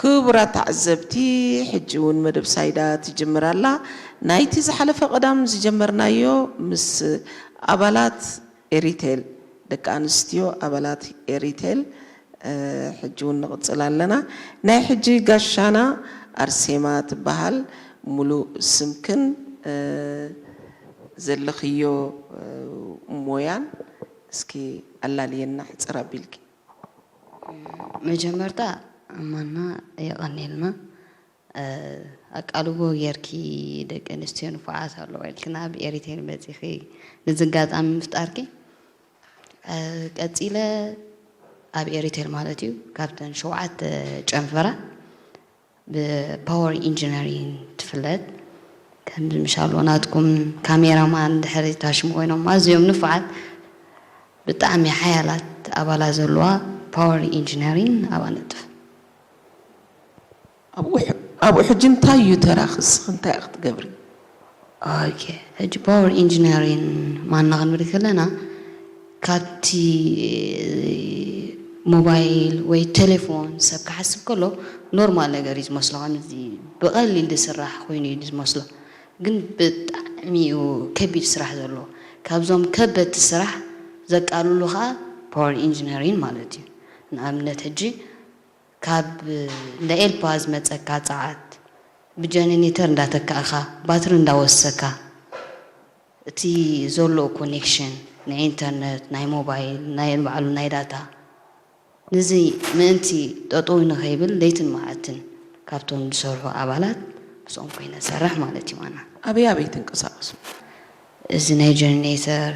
ክቡራት ተዓዘብቲ፣ ሕጂ እውን መደብ ሳይዳ ትጅምር ኣላ። ናይቲ ዝሓለፈ ቀዳም ዝጀመርናዮ ምስ ኣባላት ኤሪቴል፣ ደቂ ኣንስትዮ ኣባላት ኤሪቴል፣ እ፣ ሕጂ እውን ንቕጽል ኣለና። ናይ ሕጂ ጋሻና ኣርሴማ ትበሃል። ሙሉእ ስምክን፣ እ፣ ዘለኽዮ፣ እ፣ ሞያን እስኪ ኣላልየና ሕጽር ኣቢልኪ። መጀመርታ ማና የቐንየልና። እ፣ ኣቃልቦ ጌርኪ ደቂ ኣንስትዮ ንፉዓት ኣለዋ ኢልክና ኣብ ኤሪቴል መጺኺ ነዚ ኣጋጣሚ ምፍጣርኪ። እ፣ ቀጺለ ኣብ ኤሪቴል ማለት እዩ ካብተን ሸውዓተ ጨንፈራ ብፓወር ኢንጂነሪንግ ትፍለጥ። ከምዚ ምሻሎ ናትኩም ካሜራማን ድሕሪ ታሽሙ ኮይኖም ኣዝዮም ንፉዓት ብጣዕሚ ሓያላት ኣባላት ዘለዋ ፓወር ኢንጂነሪንግ ኣብ ኣነጥፍ። ኣብኡ ሕ-፣ ኣብኡ ሕጂ እንታይ እዩ ተራኺ? እስኺ እንታይ ኢኺ ክትገብሪ? ኦኬ፣ ሕጂ ፓወር ኢንጂነሪንግ ማና ክንብል ከለና ካብቲ ሞባይል ወይ ቴሌፎን ሰብ ክሓስብ ከሎ ኖርማል ነገር እዩ ዝመስሎ፣ ከምዚ ብቐሊል ዝስራሕ ኮይኑ እዩ ዝመስሎ። ግን ብጣዕሚ እዩ ከቢድ ስራሕ ዘለዎ። ካብዞም ከበድቲ ስራሕ ዘቃልሉ ከዓ ፓወር ኢንጂነሪንግ ማለት እዩ። ንኣብነት ሕጂ ካብ እንዳ ኤልፓ ዝመፀካ ፀዓት ብጀነሬተር እንዳተካእካ ባትሪ እንዳወሰካ እቲ ዘሎ ኮኔክሽን ናይ ኢንተርነት ናይ ሞባይል ናይ ባዕሉ ናይ ዳታ ነዚ ምእንቲ ጠጠው ንኸይብል ለይትን መዓልትን ካብቶም ዝሰርሑ ኣባላት ምስኦም ኮይነ ዝሰርሕ ማለት እዩ። ማና ኣበይ ኣበይ ትንቀሳቐሱ? እዚ ናይ ጀነሬተር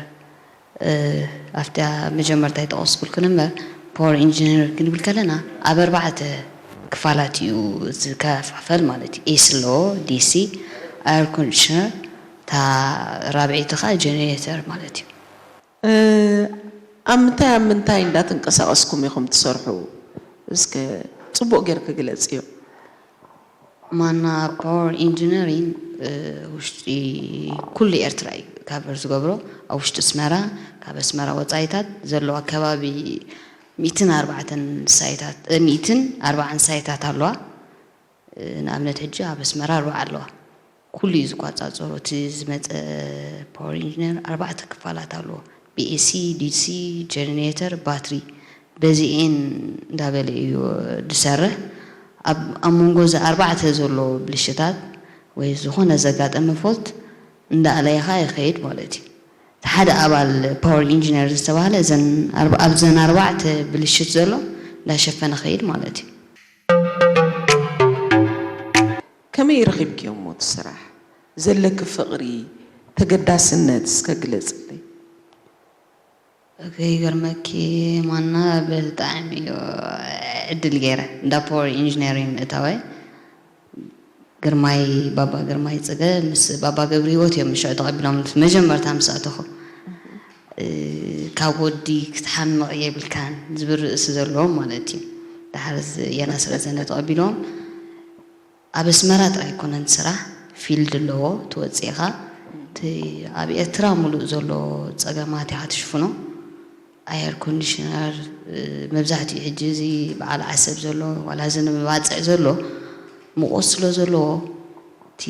ኣብታ መጀመርታ ይጠቐስኩልክን እምበር ፓወር ኢንጂነር ክንብል ከለና ኣብ ኣርባዕተ ክፋላት እዩ ዝከፋፈል ማለት እዩ። ኤሲ ኣሎ፣ ዲሲ፣ ኣየር ኮንዲሽነር፣ እታ ራብዐይቲ ከዓ ጀነሬተር ማለት እዩ። እ፣ ኣብ ምንታይ ኣብ ምንታይ እንዳተንቀሳቐስኩም ኢኹም ትሰርሑ? እስከ ጽቡቕ ጌርኪ ግለጽዮ። ማና ፓወር ኢንጂነሪንግ ውሽጢ ኩሉ ኤርትራ እዩ ካቨር ዝገብሮ። ኣብ ውሽጢ ኣስመራ፣ ካብ ኣስመራ ወፃኢታት ዘለዋ ከባቢ ሚእትን ኣርባዕተን ሳይታት፣ እ፣ ሚእትን ኣርባዓን ሳይታት ኣለዋ። እ፣ ንኣብነት ሕጂ ኣብ ኣስመራ ኣርባዓ ኣለዋ። ኩሉ እዩ ዝቋጻጸሮ። እቲ ዝመጸ ፓወር ኢንጂነር ኣርባዕተ ክፋላት ኣለዎ። ቢኤሲ፣ ዲሲ፣ ጀነሬተር፣ ባትሪ። በዚኤን እንዳበለ እዩ ዝሰርሕ። ኣብ፣ ኣብ መንጎ እዚ ኣርባዕተ ዘሎ ብልሽታት ወይ ዝኾነ ዘጋጠመ ፎልት እንዳኣለየ ኸዓ ይኸይድ ማለት እዩ። እቲ ሓደ ኣባል ፓወር ኢንጂነር ዝተባህለ እዘን ኣርባ-፣ ኣብዘን ኣርባዕተ ብልሽት ዘሎ እንዳሸፈነ ኸይድ ማለት እዩ። ከመይ ረኺብክዮ እሞ እቲ ስራሕ? ዘለኪ ፍቕሪ፣ ተገዳስነት እስከ ግለጽለይ። ከይገርመኪ ማና ብጣዕሚ እዩ ዕድል ገይረ እንዳ ፓወር ኢንጂነሪንግ ምእታወ። ግርማይ፣ ባባ ግርማይ ጽገ ምስ ባባ ገብረ ህይወት እዮም ሽዑ ተቐቢሎም መጀመርታ ምስ ኣተኹ። እ፣ ካብ ወዲ ክትሓምቕ የብልካን ዝብል ርእሲ ዘለዎም ማለት እዩ። ደሓር እዚ የናስ ረዘነ ተቐቢሎም። ኣብ ኣስመራ ጥራይ ኣይኮነን ስራሕ፣ ፊልድ ኣለዎ፣ ትወጽእ ኢኻ። እቲ ኣብ ኤርትራ ሙሉእ ዘሎ ጸገማት ኢኻ ትሽፍኖ። ኣየር ኮንዲሽነር፣ እ፣ መብዛሕትኡ ሕጂ እዚ በዓል ዓሰብ ዘሎ፣ ዋላ እዚ ንመባጽዕ ዘሎ፣ ሙቐት ስለ ዘለዎ፣ እቲ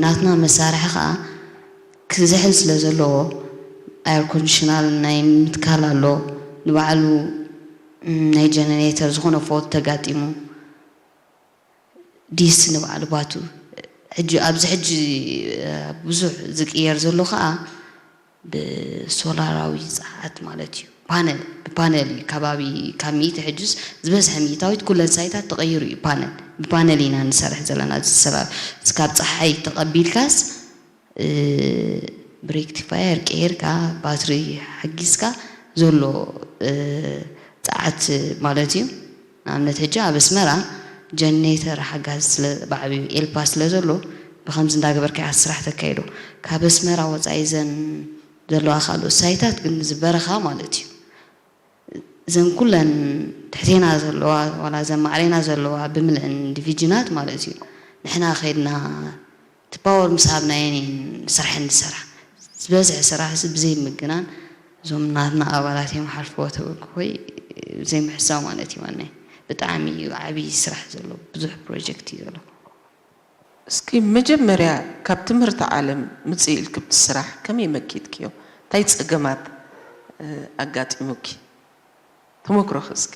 ናትና መሳርሒ ኸኣ ክዝሕል ስለ ዘለዎ፣ ኣየር ኮንዲሽነር ናይ ምትካል ኣሎ፣ ንባዕሉ፣ ም፣ ናይ ጀነሬተር ዝኾነ ፎልት ተጋጢሙ፣ ዲስ ንባዕሉ ባቱ። ሕጂ፣ ኣብዚ ሕጂ፣ እ፣ ብዙሕ ዝቅየር ዘሎ ኸኣ ብሶላራዊ ጸዓት ማለት እዩ። ፓነል፣ ብፓነል እዩ። ከባቢ ካብ ሚእቲ ሕጅስ ዝበዝሐ ሚእታዊት ኩለን ሳይታት ተቐይሩ እዩ ፓነል። ብፓነል ኢና ንሰርሕ ዘለና። እዚ ሰላ-፣ ካብ ጸሓይ ተቐቢልካስ፣ እ፣ ብሬክቲፋየር ቀይርካ፣ ባትሪ ሓጊዝካ ዘሎ፣ እ፣ ጸዓት ማለት እዩ። ንኣብነት ሕጂ ኣብ ኣስመራ ጀነሬተር ሓጋዚ ስለ ብዓብዩ ኤልፓ ስለ ዘሎ ብኸምዚ እንዳገበርካ እያ ስራሕ ተካይዶ። ካብ ኣስመራ ወፃኢ ዘን ዘለዋ ካልኦት ሳይታት ግን ዝበረኻ ማለት እዩ። ዘን ኩለን ትሕቴና ዘለዋ ዋላ ዘን ማዕሬና ዘለዋ ብምልእን ዲቪጅናት ማለት እዩ። ንሕና ከይድና እቲ ፓወር ምስ ሃብናየን እየን ስርሐን ዝሰርሓ። ዝበዝሐ ስራሕ እዚ ብዘይ ምግናን እዞም ናትና ኣባላት እዮም ሓልፍዎ ተበግኾይ ብዘይ ምሕሳው ማለት እዩ ዋናይ። ብጣዕሚ እዩ ዓብዪ ስራሕ ዘሎ፣ ብዙሕ ፕሮጀክት እዩ ዘሎ። እስኪ መጀመርያ ካብ ትምህርቲ ዓለም ምፅእ ኢልኪ ብቲ ስራሕ ከመይ መኪትክዮ? እንታይ ፀገማት ኣጋጢሙኪ? ተመክሮኺ እስኪ።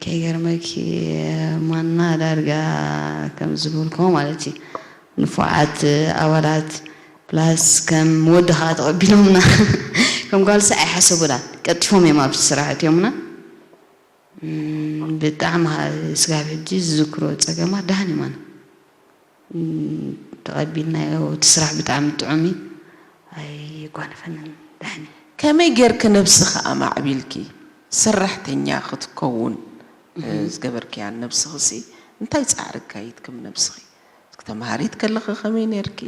ከይገርመኪ ማና ዳርጋ ከም ዝበልክዎ ማለት እዩ ንፉዓት ኣባላት ፕላስ ከም ወዲ ከዓ ተቐቢሎምና ከም ጓልሲ ኣይሓሰቡና ቀልጢፎም እዮም ኣብዚ ስራሕ እትዮምና። ብጣዕሚ ከዓ ስጋብ ሕጂ ዝዝክሮ ፀገማት ደሓን እዮም ኣነ ተቐቢልናዮ። እቲ ስራሕ ብጣዕሚ ጥዑም እዩ፣ ኣይጓነፈንን፣ ደሓን እዩ። ከመይ ጌርኪ ነብስኺ ኣማዕቢልኪ ሰራሕተኛ ክትከውን ዝገበርክያን? ነብስኺሲ እንታይ ፃዕሪ ኣካይድኪ ንነብስኺ? እስኪ ተምሃሪት ከለኺ ከመይ ኔርኪ?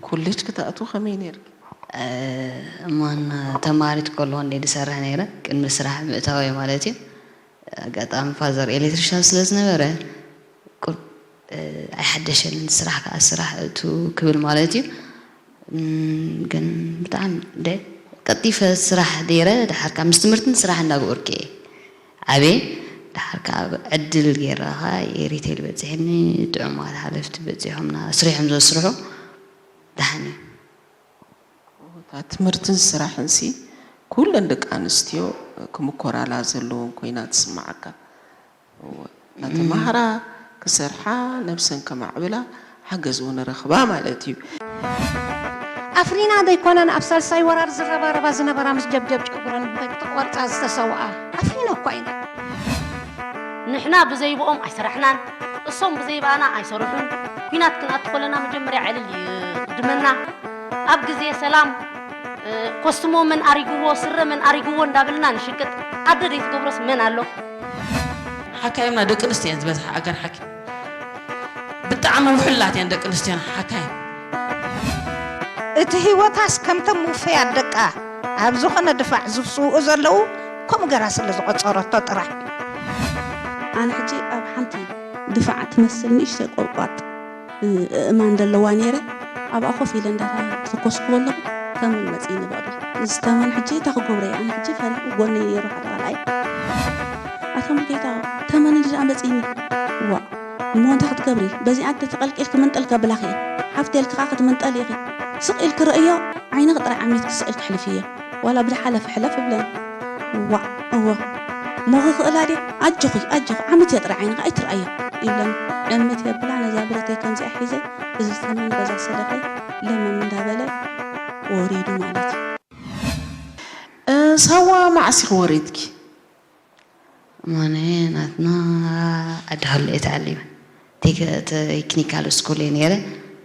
ኮሌጅ ክትኣትዊ ከመይ ኔርኪ? እማን ተማሪት ከለኹ እንደ ዝሰርሕ ነይረ ቅድሚ ስራሕ ምእታወይ ማለት እዩ። ኣጋጣሚ ፋዘር ኤሌክትሪሻን ስለ ዝነበረ ቁር ኣይሓደሸንን ስራሕ ከዓ ስራሕ እቱ ክብል ማለት እዩ። ግን ብጣዕሚ እንደ ቀልጢፈ ስራሕ ገይረ ድሓር ከዓ ምስ ትምህርትን ስራሕ እንዳገበርኩ እየ ዓብየ። ድሓር ከዓ ዕድል ገይረ ከዓ ሪቴል በፂሕኒ ጥዑማት ሓለፍቲ በፂሖምና ኣስሪሖም ዘስርሑ ደሓን እዩ። እታ ትምህርትን ስራሕንሲ ኩለን ደቂ ኣንስትዮ ክምኮራላ ዘለወን ኮይና ትስማዓካ። እወ፣ እናተማህራ ክሰርሓ ነብሰን ከማዕብላ ሓገዝ እውን ረኽባ ማለት እዩ። ኣፍሪና ደይኮነን ኣብ ሳልሳይ ወራር ዝረባረባ ዝነበራ ምስ ጀብጀብ ጨጉረን ብተቆርጻ ዝተሰውኣ ኣፍሪና እኳ ኢና። ንሕና ብዘይብኦም ኣይሰራሕናን፣ እሶም ብዘይብኣና ኣይሰርሑን። ኲናት ክንኣቱ ከለና መጀመርያ ዕልል ይቕድመና። ኣብ ግዜ ሰላም ኮስትሞ መን ኣሪግዎ ስረ መን ኣሪግዎ እንዳበልና ንሽቅጥ። ኣደ ደይትገብሮስ መን ኣሎ? ሓካይምና ደቂ ኣንስትዮ እየን ዝበዝሓ ኣገር ሓኪም ብጣዕሚ ውሕላት እየን ደቂ ኣንስትዮና ሓካይም እቲ ህይወታስ ከምቶም ውፈያት ደቃ ኣብ ዝኾነ ድፋዕ ዝፍስውኡ ዘለዉ ከምኡ ገራ ስለ ዝቖጸረቶ ጥራሕ። ኣነ ሕጂ ኣብ ሓንቲ ድፋዕ ትመስል ንእሽተይ ቆርቋጥ እእማን ዘለዋ ነይረ ኣብኣ ኮፍ ኢለ እንዳተኮስኩ ከለኹ ተመን መፅእኒ ብቕድሚ እዚ ተመን ሕጂ እንታይ ክገብሮ እየ ኣነ ሕጂ ፈሪሑ ጎነይ ነይሩ ሓደ ካልኣይ ኣታ ሙሉጌታ ተመን እንድኣ መፅእኒ ዋእ እሞ እንታይ ክትገብሪ በዚኣ ተተቐልቂልኪ ምንጥል ከብላኺ እየ ሓፍቲ ኢልኪ ከዓ ክትምንጠሊ ኢኺ ስቕ ኢልኪ ርእዮ ዓይንኺ ጥራይ ዓሚትኪ ስቕ ኢልኪ ኣሕልፍዮ ዋላ ብዝሓለፈ ሕለፍ ይብለኒ ዋእ እወ እሞ ክኽእላ ድየ ኣጆኺ ኣጆኺ ዓምትዮ ጥራይ ዓይንኺ ኣይትርኣዮ ይብለኒ ዕምት የብላ ነዛ ብረተይ ከምዚኣ ሒዘ እዚ ዝተመን በዛ ሰለፈይ ለመም እንዳበለ ወሪዱ ማለት እዩ። ሳዋ መዓስ ኢኺ ወሪድኪ? ማነ ናትና ኣዳሃሎ እየ ተዓሊመ ቴክኒካል ስኩል እየ ነይረ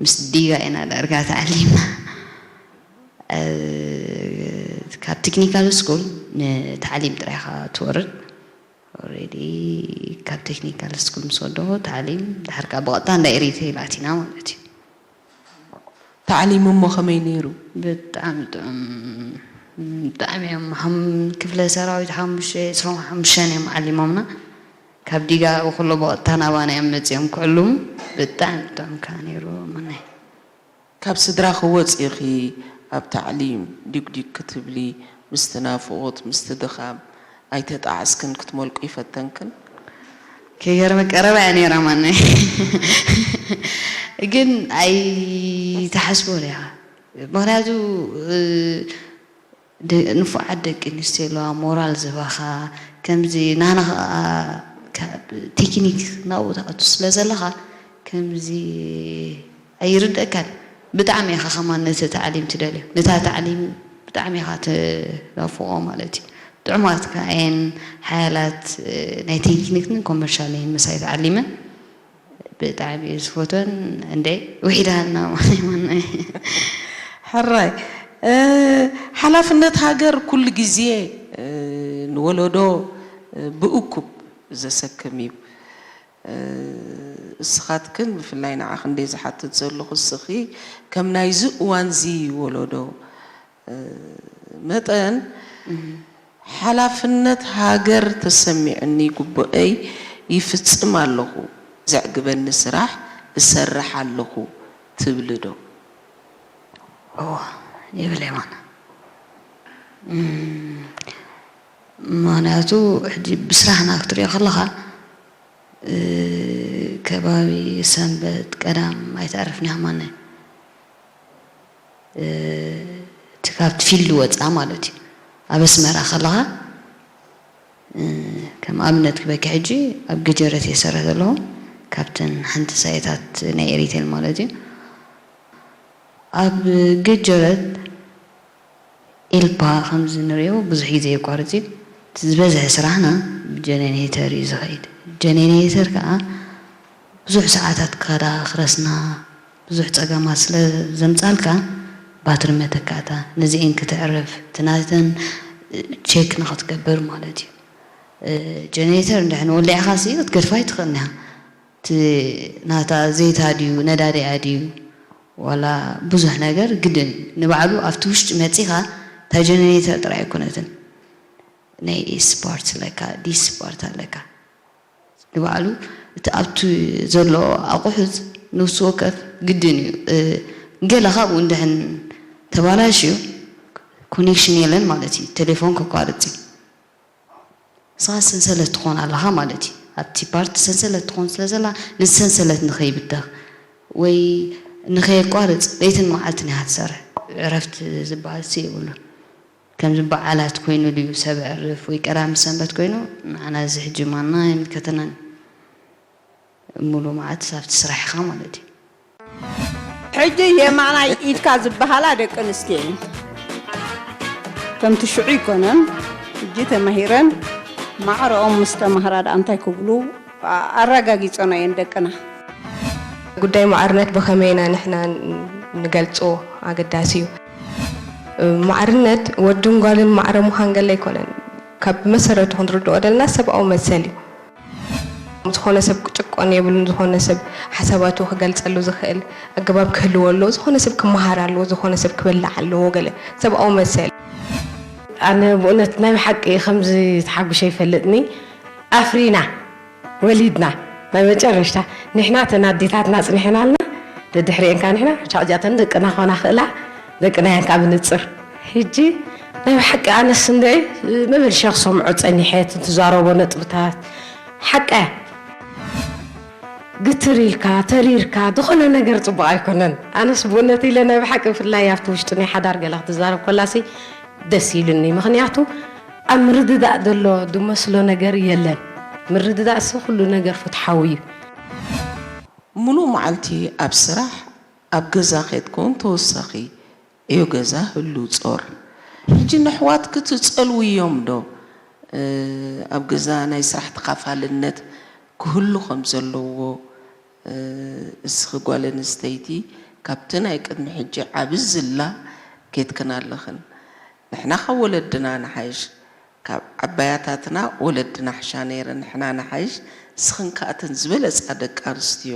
ምስ ዲጋ ኢና ዳርጋ ተዓሊምና ካብ ቴክኒካል ስኩል ንታዕሊም ጥራይ ኢኻ ትወርድ ኦሬዲ ካብ ቴክኒካል ስኩል ምስ ወደኹ ታዕሊም ድሓር ከዓ ብቐጥታ እንዳ ሪቴል ኣቲና ማለት እዩ ታዕሊም እሞ ከመይ ነይሩ? ብጣዕሚ ጥዑም ብጣዕሚ እዮም ክፍለ ሰራዊት ሓሙሽተ ዕስራን ሓሙሽተን እዮም ዓሊሞምና ካብ ዲጋ ብኩሎ ብቐጥታ ናባና እዮም መፂኦም ክዕሉሙ ብጣዕሚ ጥዑም ከዓ ነይሩ መናይ ካብ ስድራኺ ወፂእኺ ኣብ ታዕሊም ዲጉዲግ ክትብሊ ምስቲ ናፍቖት ምስቲ ድኻም ኣይተጣዓስክን ክትመልቁ ይፈተንክን? ከይገርመ ቀረባ እያ ነይራ ማነ ግን ኣይትሓስቦ ዲኻ ምክንያቱ ንፉዓት ደቂ ኣንስትዮ ኣለዋ ሞራል ዝህባኻ ከምዚ ናና ከዓ ቴክኒክ ናብኡ ትኣቱ ስለ ዘለኻ ከምዚ ኣይርደእካን ብጣዕሚ ኢኻ ከማን ነቲ ታዕሊም ትደልዮ ነታ ታዕሊም ብጣዕሚ ኢኻ ትናፍቆ ማለት እዩ ጥዑማት ከኣየን ሓያላት ናይ ቴክኒክን ኮመርሻልን ምሳይ ተዓሊመ ብጣዕሚ እየ ዝፈትወን እንደ ውሒዳና ማይ ማናይ ሕራይ ሓላፍነት ሃገር ኩሉ ግዜ ንወለዶ ብእኩብ ዘሰክም እዩ እስኻትክን ብፍላይ ንዓኺ እንደ ዝሓትት ዘለኹ እስኺ ከም ናይዚ እዋንዚ ወለዶ መጠን ሓላፍነት ሃገር ተሰሚዑኒ ጉቡኤይ ይፍፅም ኣለኹ ዘዕግበኒ ስራሕ እሰርሕ ኣለኹ ትብሊ ዶ? እወ ይብል የማነ ምኽንያቱ ሕጂ ብስራሕና ክትሪኦ ከለኻ፣ እ፣ ከባቢ ሰንበት ቀዳም ኣይተዕርፍን ኢኻ ማነ። እ፣ እቲ ካብቲ ፊልድ ወፃ ማለት እዩ። ኣብ ኣስመራ ከለኻ፣ እ፣ ከም ኣብነት ክበኪ፣ ሕጂ ኣብ ገጀረት እየ ዝሰርሕ ዘለኹ። ካብተን ሓንቲ ሳይታት ናይ ኤሪቴል ማለት እዩ። ኣብ ገጀረት ኤልፓ ከምዚ ንሪኦ ብዙሕ ግዜ የቋርጽ እዩ። እቲ ዝበዝሐ ስራሕና ብጀነሬተር እዩ ዝኸይድ። ጀነሬተር ከኣ ብዙሕ ሰዓታት ክኸዳ ክረስና ብዙሕ ጸገማት ስለ ዘምጻልካ፣ ባትሪ መተካእታ፣ ነዚኤን ክተዕርፍ፣ እቲ ናተን ቸክ ንኽትገብር ማለት እዩ። እ፣ ጀነሬተር እንድሕር ወሊዕኻሲ ክትገድፋ ኣይትኽእልን ኢኻ። እቲ ናታ ዘይታ ድዩ ነዳዲኣ ድዩ ዋላ ብዙሕ ነገር ግድን እዩ። ንባዕሉ ኣብቲ ውሽጢ መጺኻ እታ ጀነሬተር ጥራይ ኣይኮነትን። ናይ ኤሲ ፓርት ኣለካ፣ ዲሲ ፓርት ኣለካ። ንባዕሉ እቲ ኣብቲ ዘሎ ኣቑሑት ነፍሲ ወከፍ ግድን እዩ። እ፣ ገለ ካብኡ እንድሕን ተባላሽዩ ኮኔክሽን የለን ማለት እዩ። ቴሌፎን ከቋርጽ እዩ። ንስኻ ሰንሰለት ትኾን ኣለኻ ማለት እዩ። ኣብቲ ፓርቲ ሰንሰለት ትኾን ስለ ዘላ፣ ነቲ ሰንሰለት ንኸይብተኽ ወይ ንኸየቋርጽ ለይትን መዓልትን እያ ትሰርሕ። ዕረፍቲ ዝበሃል ሲ የብሉን። ከምዚ በዓላት ኮይኑ ድዩ ሰብ ዕርፍ ወይ ቀዳም ሰንበት ኮይኑ፣ ንዓና እዚ ሕጂ ማና ኣይምልከተናን። ሙሉ መዓልቲ ኣብቲ ስራሕ ኢኻ ማለት እዩ። ሕጂ የማናይ ኢድካ ዝበሃላ ደቂ ኣንስትዮ እየን። ከምቲ ሽዑ ኣይኮነን፣ ሕጂ ተማሂረን ማዕረኦም ምስ ተማህራ ደኣ እንታይ ክብሉ ኣ-፣ ኣረጋጊጾና እየን ደቅና። ጉዳይ ማዕርነት ብኸመይ ኢና ንሕና ንገልጾ ኣገዳሲ እዩ። ማዕርነት ወድን ጓልን ማዕረ ምዃን ገለ ኣይኮነን። ካብ ብመሰረቱ ክንርድኦ ዘለና ሰብኣዊ መሰል እዩ። ዝኾነ ሰብ ክጭቆን የብሉን። ዝኾነ ሰብ ሓሳባቱ ክገልጸሉ ዝኽእል ኣገባብ ክህልዎ ኣለዎ። ዝኾነ ሰብ ክመሃር ኣለዎ። ዝኾነ ሰብ ክበልዕ ኣለዎ። ገለ ሰብኣዊ መሰል። ኣነ ብእውነት ናይ ብሓቂ ከምዚ ተሓጉሸ ይፈልጥኒ። ኣፍሪና ወሊድና ናይ መጨረሽታ ንሕና እተን ኣዴታትና ጽኒሐናልና። ደድሕሪኤን ከኣ ንሕና ቻዕጃተን ደቅና ክኾና ክእላ ደቅና እየን ከኣ ብንጽር። ሕጂ ናይ ብሓቂ ኣነስ እንደ መመልሻ ክሰምዖ ጸኒሐ፣ እቲ ትዛረቦ ነጥብታት ሓቃ እያ። ግትር ኢልካ፣ ተሪርካ፣ ዝኾነ ነገር ጽቡቕ ኣይኮነን። ኣነስ ብእውነት ኢለ ናይ ብሓቂ ብፍላይ ኣብቲ ውሽጢ ናይ ሓዳር ገለ ክትዛረብ ከላሲ ደስ ኢሉኒ። ምኽንያቱ ኣብ ምርድዳእ ዘሎ ዝመስሎ ነገር የለን። ምርድዳእሲ ኩሉ ነገር ፍትሓዊ እዩ። ሙሉእ መዓልቲ ኣብ ስራሕ፣ ኣብ ገዛ ኬድኩን ተወሳኺ ዕዮ ገዛ ህሉ ጾር። ሕጂ ነሕዋትኪ ትጸልውዮም ዶ? እ፣ ኣብ ገዛ ናይ ስራሕ ተኻፋልነት ክህሉ ከም ዘለዎ፣ እ፣ እስኺ ጓል ኣንስተይቲ ካብቲ ናይ ቅድሚ ሕጂ ዓቢ ዝላ ኬድክን ኣለኽን። ንሕና ካብ ወለድና ንሓይሽ፣ ካብ ዓባያታትና ወለድና ሕሻ ነይረን፣ ንሕና ንሓይሽ፣ እስኽን ከኣ እተን ዝበለጻ ደቂ ኣንስትዮ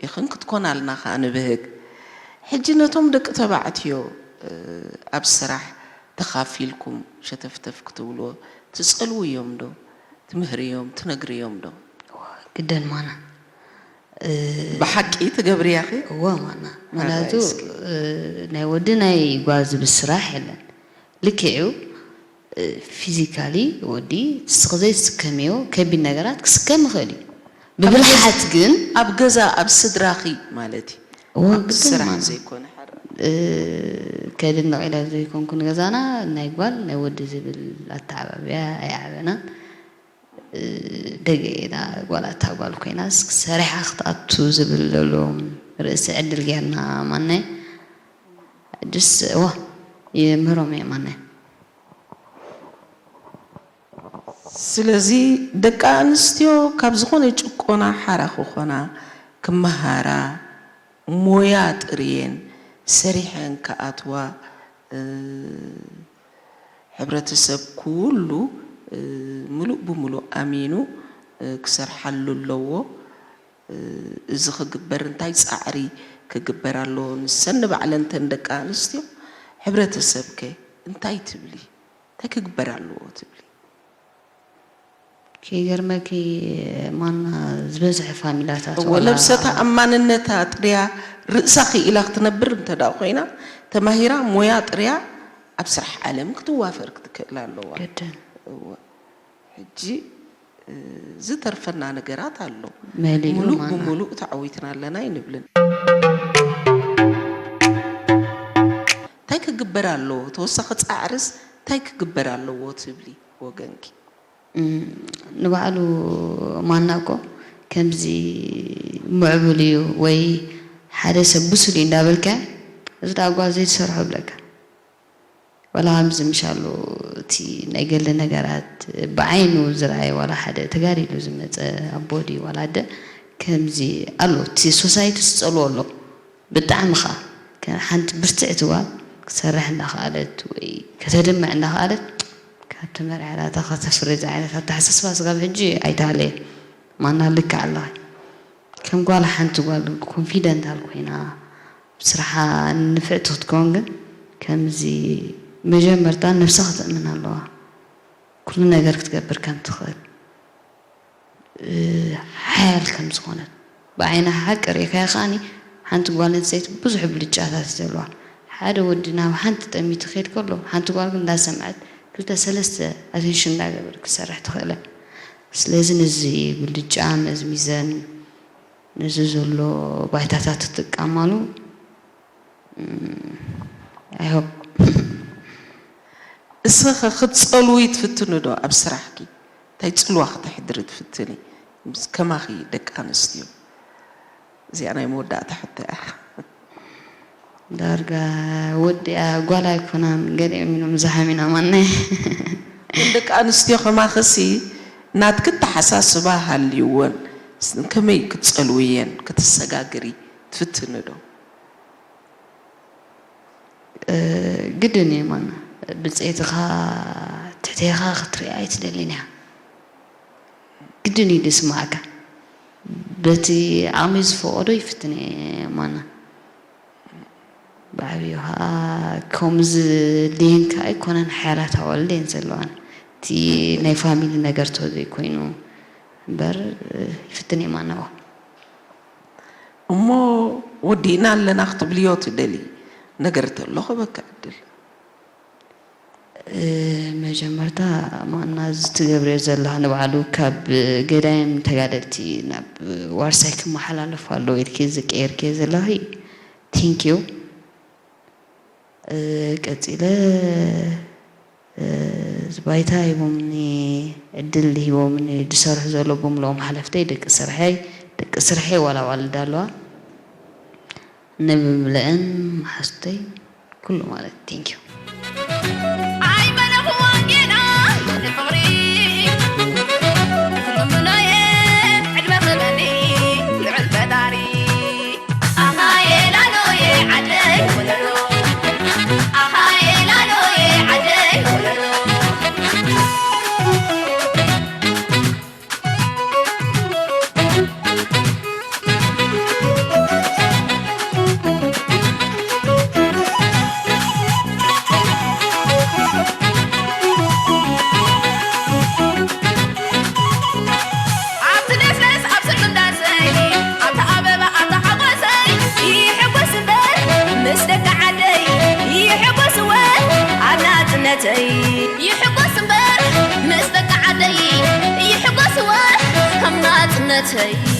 ኢኽን ክትኮናልና ከኣ ንብህግ። ሕጂ ነቶም ደቂ ተባዕትዮ፣ እ፣ ኣብ ስራሕ ተኻፊልኩም ሸተፍተፍ ክትብልዎ ትጸልውዮም ዶ? ትምህርዮም፣ ትነግርዮም ዶ? ግደን ማና። እ፣ ብሓቂ ትገብርያኺ? እወ ማና። ምኽንያቱ፣ ሓራይ እስኪ። እ፣ ናይ ወዲ ናይ ጓል ዝብል ስራሕ የለን። ልክዕ እዩ፣ እ፣ ፊዚካሊ ወዲ ንስኺ ዘይትስከምዮ ከቢድ ነገራት ክስከም ይኽእል እዩ። ኣብ ብብልሓት ገዛ፣ ግን ኣብ ገዛ፣ ኣብ ስድራኺ ማለት እዩ። እወ፣ ኣብ ግድን ስራሕ ማና። ዘይኮነ ሓራ። እ፣ ከድንቕ ኢለ ዘይኮንኩ ንገዛና ናይ ጓል ናይ ወዲ ዝብል ኣተዓባብያ ኣይዓበናን። እ፣ ደገ ኢላ ጓል ኣታ ጓል ኮይናስ ሰሪሓ ክትኣቱ ዝብል ዘሎ ርእሲ ዕድል ጌርና ማናይ። ሕጅስ እዋ ይምህሮም እየ ማናይ። ስለዚ ደቂ ኣንስትዮ ካብ ዝኾነ ጭቆና ሓራ ክኾና፣ ክመሃራ፣ ሞያ ጥርየን ሰሪሐን ክኣትዋ፣ እ፣ ሕብረተሰብ ኩሉ፣ እ፣ ምሉእ ብምሉእ ኣሚኑ፣ እ፣ ክሰርሓሉ ኣለዎ። እ፣ እዚ ክግበር እንታይ ጻዕሪ ክግበር ኣለዎ? ንሰን ንባዕለን እተን ደቂ ኣንስትዮ፣ ሕብረተሰብ ከ እንታይ ትብሊ? እንታይ ክግበር ኣለዎ ትብሊ? ከይገርመኪ ማና ዝበዝሐ ፋሚላታት እወ፣ ዋላ ነብሰ ተኣማንነታ ጥርያ ርእሳ ክኢላ ክትነብር እንተ ደኣ ኮይና፣ ተማሂራ ሞያ ጥርያ ኣብ ስራሕ ዓለም ክትዋፈር ክትክእል ኣለዋ። ግድን። እወ። ሕጂ ዝተርፈና ነገራት ኣሎ። መሊኡ ሙሉእ ማና ብሙሉእ ተዓዊትና ኣለና ኣይንብልን። እንታይ ክግበር ኣለዎ? ተወሳኺ ፃዕርስ እንታይ ክግበር ኣለዎ ትብሊ ወገንኪ? ንባዕሉ ማና እኮ ከምዚ ምዕቡል እዩ ወይ ሓደ ሰብ ብሱል እዩ እንዳበልካ እዚ ዳኣ ጓል ዘይትሰርሖ ብለካ። ዋላ ከምዚ ምሻሉ እቲ ናይ ገለ ነገራት ብዓይኑ ዝረኣየ ዋላ ሓደ ተጋዲሉ ዝመፀ ኣቦ ድዩ ዋላ ኣደ ከምዚ ኣሎ። እቲ ሶሳይቲ ዝፀልዎ ኣሎ ብጣዕሚ ከዓ። ከ-፣ ሓንቲ ብርትዕቲ ጓል ክትሰርሕ እንዳኸኣለት ወይ ከተድምዕ እንዳኸኣለት ካብ ተመርዕያ እታ ከተፍሪ ዝዓይነት ኣተሓሳስባ ስጋብ ሕጂ ኣይተሃለየን። ማና ልክዕ ኣለኺ። ከም ጓል ሓንቲ ጓል ኮንፊደንታል ኮይና ብስርሓ ንፍዕቲ ክትከውን ግን ከምዚ መጀመርታ ነብሳ ክትእምን ኣለዋ። ኩሉ ነገር ክትገብር ከም ትኽእል ሓያል ከም ዝኾነት ብዓይና ሓቂ ርኢኻያ ከኣኒ ሓንቲ ጓል ኣንስተይቲ ብዙሕ ብልጫታት ዘለዋ ሓደ ወዲ ናብ ሓንቲ ጠሚቱ ክሄድ ከሎ ሓንቲ ጓል ግን እንዳሰምዐት ክልተ ሰለስተ ኣቴንሽን እንዳገበር ክሰርሕ ትኽእለ። ስለዚ ነዚ ብልጫ መዝሚዘን ነዚ ዘሎ ባይታታት ትጥቀማሉ። I hope እስኸ ክትፀልዊ ትፍትኒ ዶ ኣብ ስራሕኪ? እንታይ ፅልዋ ክተሕድሪ ትፍትኒ? ምስ ከማኺ ደቂ ኣንስትዮ እዚኣ ናይ መወዳእታ ሕቶ እያ። ዳርጋ ወዲኣ ጓል ኣይኮናን ገሊኦም ኢሎም ዝሃሚና ማናይ ግን ደቂ ኣንስትዮ ከማኽሲ ናትኪ ኣተሓሳስባ ሃልይወን ከመይ ክትፀልውየን ክትሰጋግሪ ትፍትኒ ዶ? ግድን እዩ ማና ብፀይትኻ ትሕቴኻ ክትሪኣ ኣይትደልን እያ። ግድን እዩ ዝስማዓካ። በቲ ዓቕሚ ዝፈቐዶ ይፍትን እየ ማና። ብዓብዩ ከዓ ከምዚ ድየን ከዓ ኣይኮነን ሓያላት ኣዋልድ እየን ዘለዋን እቲ ናይ ፋሚሊ ነገር ተዘይኮይኑ እምበር ይፍትን እየ ማናዋ። እሞ ወዲእና ኣለና ክትብልዮ ትደሊ ነገር ተሎ ክበካ ዕድል። መጀመርታ ማና እዚ ትገብርዮ ዘለኻ ንባዕሉ ካብ ገዳይም ተጋደልቲ ናብ ዋርሳይ ክመሓላለፍ ኣለዎ ኢልኪ ዝቀየርክዮ ዘለኺ ቲንክ ዩ። ቀፂለ ባይታ ሂቦምኒ ዕድል ሂቦምኒ ዝሰርሑ ዘሎ ብምልኦም ሓለፍተይ ደቂ ስርሐይ ደቂ ስርሐይ ዋላ ዋልዳ ኣለዋ ንምብልዕን መሓዝተይ ኩሉ ማለት ዩ። Thank you።